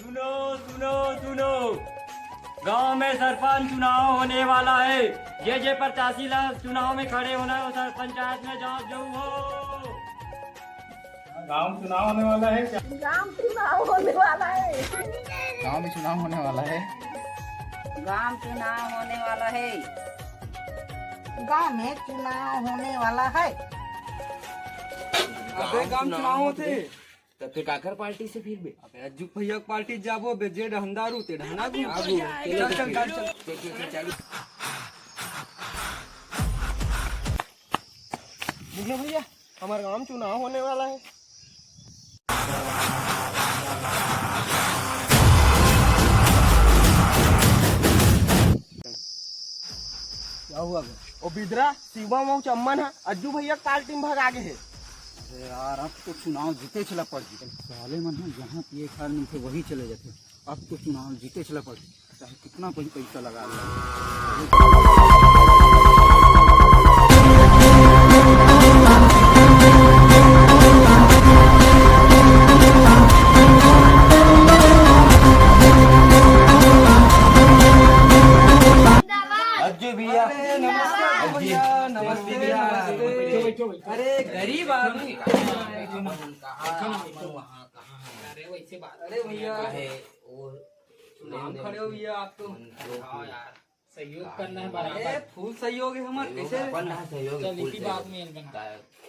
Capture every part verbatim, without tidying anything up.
सुनो, सुनो, सुनो, गांव में सरपंच चुनाव होने वाला है। जे जे प्रत्याशी ला चुनाव में खड़े होना है, वो सर पंचायत में जाओ, जाओ हो। गांव चुनाव होने वाला है क्या? गांव चुनाव होने वाला है। गांव में चुनाव होने वाला है। गांव चुनाव होने वाला है। गांव में चुनाव होने वाला है। अबे, गांव चुनाव होथे। त फिर काकर पार्टी से फिर बे? अबे, अज्जू भैया के पार्टी जाबो बे, जे डहंदारू ते डहना घूम। चल, चल, चल, चल। चल, चल, चल, चल। मुन्ना भैया, हमारे गांव में चुनाव होने वाला है। क्या हुआ बे? ओ बिदरा, शिवम अउ चम्मन ह अज्जू भैया के पार्टी में भगा गे हे। अरे यार, अब तो चुनाव जीते चला पड़ जी। साले मन ह जहाँ पिए खाए मिलथे वही चले जाथे। अब तो चुनाव जीते चला पड़ जी, चाहे कितना कोई पैसा लगा ले। अज्जू भैया। अरे, नमस्ते भैया, नमस्ते, नमस्ते। अरे, गरीब आदमी। अरे, वैसे बात। अरे, भैया। है, और नाम खड़े हो भैया आप तो। हाँ यार, सहयोग करना है बराबर। अरे, फुल सहयोग है हमार, सहयोग कैसे? अपन ना सहयोग है, चल, फुल इसी बात सहयोग। में एन बना। का-,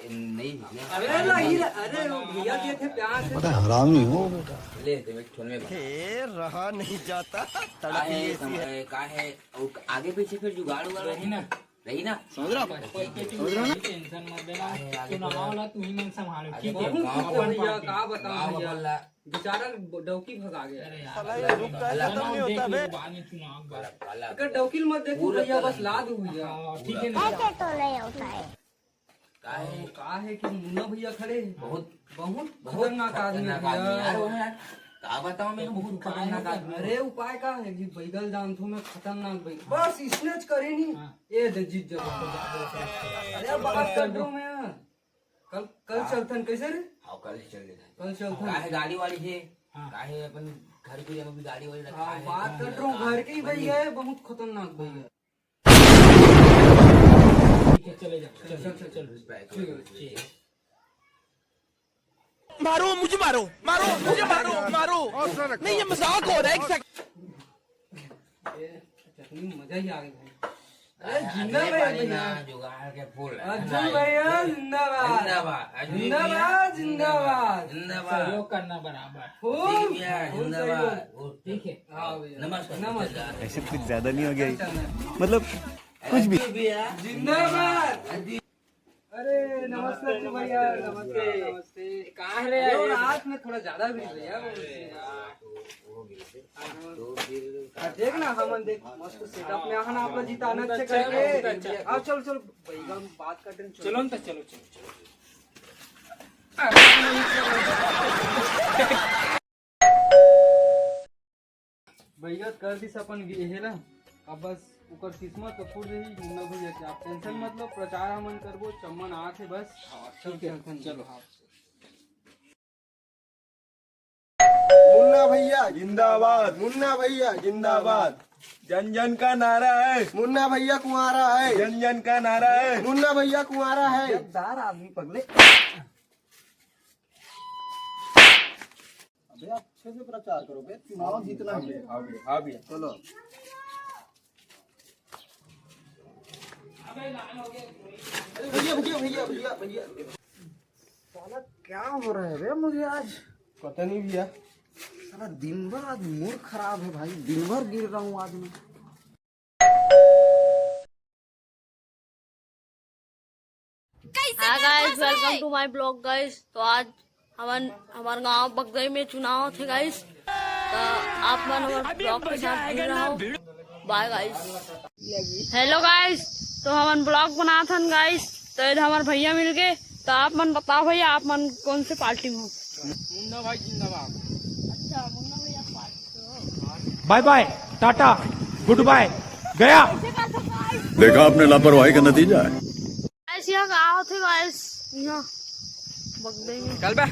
एन नहीं है। अरे, नहीं, नहीं। अरे, वो भैया दिए थे प्यार से। बड़ा हरामी हो बेटा। ले, ते मैं ठोन में बना। हे, रहा नहीं जाता, तड़प काहे, ही ऐसी है। कम-, काहे, और आगे पीछे फिर जुगाड़ उगाड़ रही ना? रही ना? समझ रहा? कोई, कोई, कोई, समझ रहा ना? टेंशन मत लेना। काहे, आगे चुनाव तो वाला तू ही मन संभालो, हाँ, ठीक है? बहुत गाँव दुख है अपन भैया, पार्टी। का बताऊं गाँव भैया? अपन ला बेचारा डौकी भगा गया। अरे यार, साला ये रुख का खतम नहीं होता बे। बाद में चुनाव बा। अगर डौकी मत देखो पूरा भैया, बस ला दो भैया। हाँ, ठीक है ना? ऐसे तो नहीं होता है। काहे? का है कि मुन्ना भैया खड़े हैं। बहुत, बहुत बहुत खतरनाक आदमी है यार। का बताऊं मैं, बहुत खतरनाक आदमी। अरे उपाय का है कि बैगल जानथो मैं, खतरनाक बैगल। बस इसने च करे नहीं। हाँ। ये दे जीत जाओ। अरे बात कर दो मैं। कल, कल हाँ। चलथन कैसे रे? हाँ, कल ही चल लेथन। कल चलथन। काहे गाड़ी वाड़ी है? हाँ। काहे अपन घर के लिए भी गाड़ी वाड़ी रखा हाँ, है? बात कर रहा हूँ, घर के ही भैया है, बहुत खतरनाक भैया। ठीक है, चले जाओ। चल, चल, चल, चल। ठीक है, ठीक है। मारो, मुझे मारो, मारो, मुझे मारो, मारो। नहीं, ये मजाक हो रहा है, एक सेकंड। ये चटनी मजा ही आ गई भाई। अरे, अरे, जिंदा अरे, भाई, पानी भैया। ना, जुगाड़ के फूल है। अर्जुन भैया, जिंदाबाद। जिंदाबाद। अर्जुन जिंदाबाद, भैया, जिंदाबाद। जिंदाबाद। सहयोग करना बराबर। फुल, ठीक है, फुल जिंदाबाद। सहयोग। ठीक है। हाँ भैया। नमस्कार। नमस्कार। ऐसे कुछ ज्यादा नहीं हो गया ये? चल, चल। मतलब, कुछ भी। अर्जुन भैया। जिंदाबाद। अर्जुन अरे, नमस्ते जी भैया, नमस्ते, नमस्ते। कहाँ रे? अरे, वो रात में थोड़ा ज्यादा भी भैया, वो अरे यार, तो, वो भी थे। हाँ। तो फिर हाँ, देख ना, हमन देख, मस्त सेटअप में आहन, आप लोग जिताना बहुत अच्छे अच्छा, करके। बहुत अच्छा। हाँ, चलो, चलो, भाई, हम बात करते हैं, चलो। चलो ना, चलो, चलो, चलो। भैया कर दिस अपन गे हे ना, अब बस ओकर किस्मत तो फूट जाही मुन्ना भैया के। आप टेंशन मत लो, प्रचार हमन करबो, चम्मन आत हे बस। हाँ, ठीक है, चल, चल, चलो। हाँ। मुन्ना भैया जिंदाबाद, मुन्ना भैया जिंदाबाद। जन जन का नारा है। मुन्ना भैया कुंवारा है। जन जन का नारा है। मुन्ना भैया कुंवारा है। जबदार आदमी पगले। अबे अच्छे से प्रचार करो बे, चुनाव जीतना है। हाँ भैया, हाँ भैया। चलो। भैया, भैया, भैया, भैया, भैया। साला क्या हो रहा है बे मुझे आज? पता नहीं भैया। साला दिन भर आज मूड खराब है भाई, दिन भर गिर रहा हूँ आज मैं। Hi guys, welcome to my blog guys. तो आज हमन, हमार गांव बगदई में चुनाव थे गाइस, तो आप मन हमार ब्लॉग के साथ जुड़े रहो। बाय गाइस। हेलो गाइस, तो हमन ब्लॉग बनात हन गाइस, तो ये हमार भैया मिल गए। तो आप मन बताओ भैया, आप मन कौन से पार्टी में हो? मुन्ना भाई जिंदाबाद। अच्छा, मुन्ना भैया पार्टी। बाय बाय, टाटा, गुड बाय, गया। देखा आपने लापरवाही का नतीजा है। गाइस, यहाँ का होथे गाइस, यहाँ बगदई में। चल बे।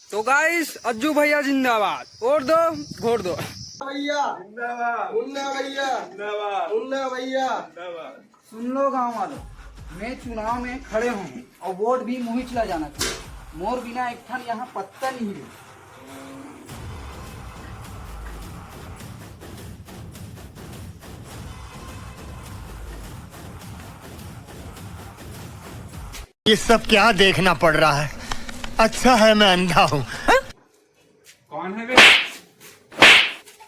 तो गाइस, अज्जू भैया जिंदाबाद। वोट दो, वोट दो। भैया जिंदाबाद। मुन्ना भैया जिंदाबाद। मुन्ना भैया जिंदाबाद। सुन लो गांव वालों, मैं चुनाव में खड़े हूँ और वोट भी मुहिच ला जाना चाहिए। मोर बिना एक ठन यहाँ पत्ता नहीं है। ये सब क्या देखना पड़ रहा है? अच्छा है मैं अंधा हूँ। कौन है बे?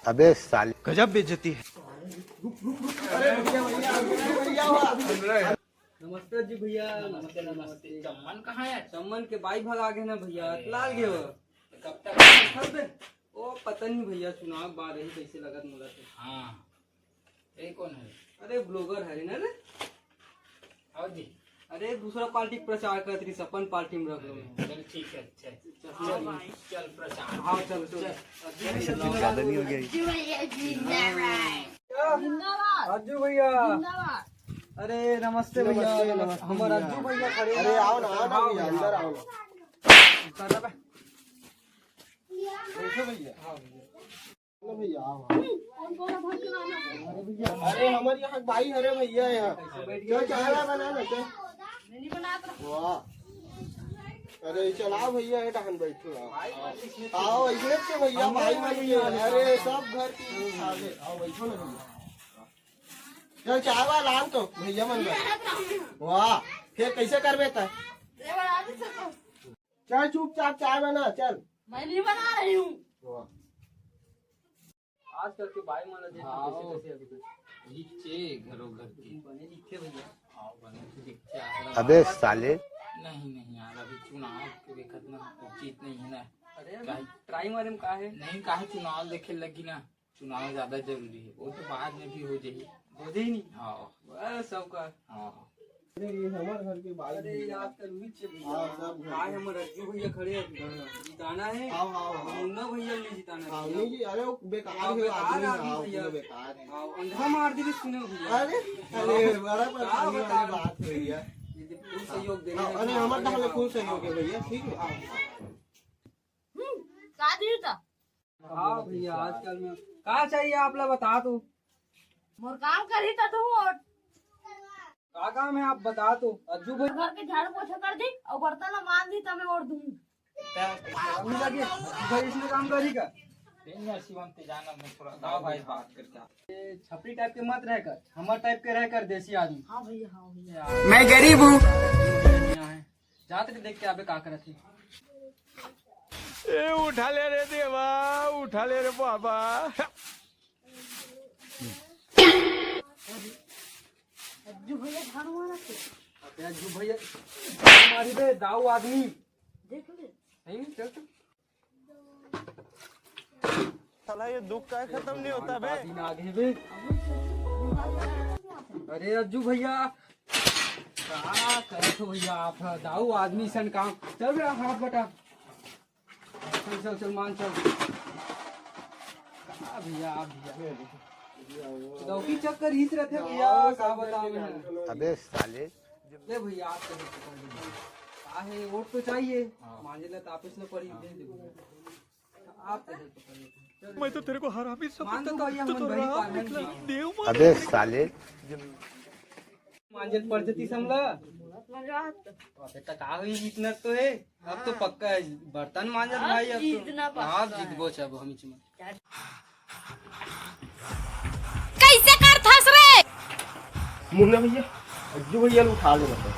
अबे साले। गजब बेइज्जती है। नमस्ते जी भैया। नमस्ते, नमस्ते। चम्मन कहाँ है? चम्मन के बाई भगा के ना भैया, लाल गे हो। कब तक? कब बे? ओ पता नहीं भैया, चुनाव बाद रही, कैसे लगत मोला तो। हाँ। ये कौन है? अरे ब्लॉगर है ना रे। और जी। अरे दूसरा पार्टी के प्रचार करत रही, अपन पार्टी में रख लो। चल ठीक है, अच्छा है। चल, चल प्रचार। हाँ चल चल। ज्यादा नहीं हो गया? अज्जू भैया। अरे नमस्ते भैया। हमारे अज्जू भैया खड़े हैं। अरे आओ ना, आओ ना भैया, अंदर आओ ना। बैठो भैया। हाँ भैया। लो भैया, आओ, आओ। अरे हमारे यहाँ भाई, अरे भैया यहाँ। चल चाय वाय बना ना, चल। वाह। अरे चलाओ भैया, ये डहन बैठो, आओ। आओ, इसमें तो भैया भाई बन गए। अरे सब घर की खा ले। आओ बैठो ना भैया। चल चाय वाय लान तो भैया मन बर। वाह, फिर कैसे करबे त? चल चुपचाप चाय बना, चल। मैं नहीं बना रही हूँ। आजकल के बाई मन ला देख के हाँ, कैसे वो कैसे अभी तक दिखचे घरो घर के। बने दिखते भैया। हाँ, बने तो दिखते आ रहा। अबे साले। नहीं, नहीं यार, अभी चुनाव के देखत ना उचित नहीं है ना। अरे अभी काहे? ट्राई मारे में का है? नहीं, काहे चुनाव देखे लगी ना, चुनाव ज्यादा जरूरी है, वो तो बाद में भी हो जाही। हो जाही नहीं? हाँ। बस सबका। हाँ। अरे ये हमारे घर के बाई अरे भैया। आजकल उही चीज हाँ, सब घर काय के। हमर अज्जू भैया खड़े हैं। जिताना है। हाँ, हाँ, हाँ। मुन्ना भैया नहीं जिताना हाँ, भैया। नहीं जी, अरे वो बेकार हाँ, है, बेकार आदमी है, आदमी हाँ, भैया। पूरा बेकार है। हाँ, अंधा मार दी सुने भैया। अरे, अरे, बड़ा परेशानी वाली बात है भैया। ये तो फुल सहयोग देने हाँ, हैं। अरे हमारे तो हमें फुल सहयोग है भैया, ठीक है। हाँ। हम्म, का दी था? हाँ भैया, आजकल में का चाहिए आप ला बता तू। मोर काम करी त तू और का काम है आप बता तू। अज्जू भाई घर के झाड़ू पोछा कर दी और बर्तन ला मांज दी त मैं और दूँ। काम नहीं लगे, भाई इसने काम करी का? नहीं यार शिवम, ते जाना, मैं थोड़ा गाँव भाई बात करता। ये छपरी टाइप के मत रह कर, हमर टाइप के रह कर, देसी आदमी। हाँ भैया, हाँ भैया। यार। मैं गरीब हूँ। यहाँ है। जात के देख के आबे का करत है। ए उठा ले रे देवा, उठा ले रे बाबा। अज्जू भैया झाड़ू मारा थे। अबे अज्जू भैया मारी बे दाऊ आदमी। देख ले। नहीं चल चल। साला ये दुख का खत्म नहीं होता बे। दिन आ गए बे। अरे अज्जू भैया, का करत हो भैया आप? दाऊ आदमी सन काम। चल बे हाथ बटा। चल चल चल मान चल। का भैया आप भैया। लौकी चक्कर हिच रहते भैया, का बताओ मैं। अबे साले। ले भैया आप तो help कर दो। का है, वोट तो चाहिए। मांझे ला तापिस न पड़ी, दे दे भैया। आप तो help कर दो। चल। मैं तो तेरे को हरामी समझता मान दो था, भैया, तू हम तो गरीब राम आदमी निकला, हैं। देव मार अबे साले। मांझे पड़ जाती समला। अबे तक आ गई, इतना तो है। अब तो पक्का है, बर्तन मांजत भाई, अब तो जीतना पक्का आप है। जीतबो चाहे हम इसमें। कैसे करथस रे? मुन्ना भैया, अज्जू भैया ला उठा लेना था।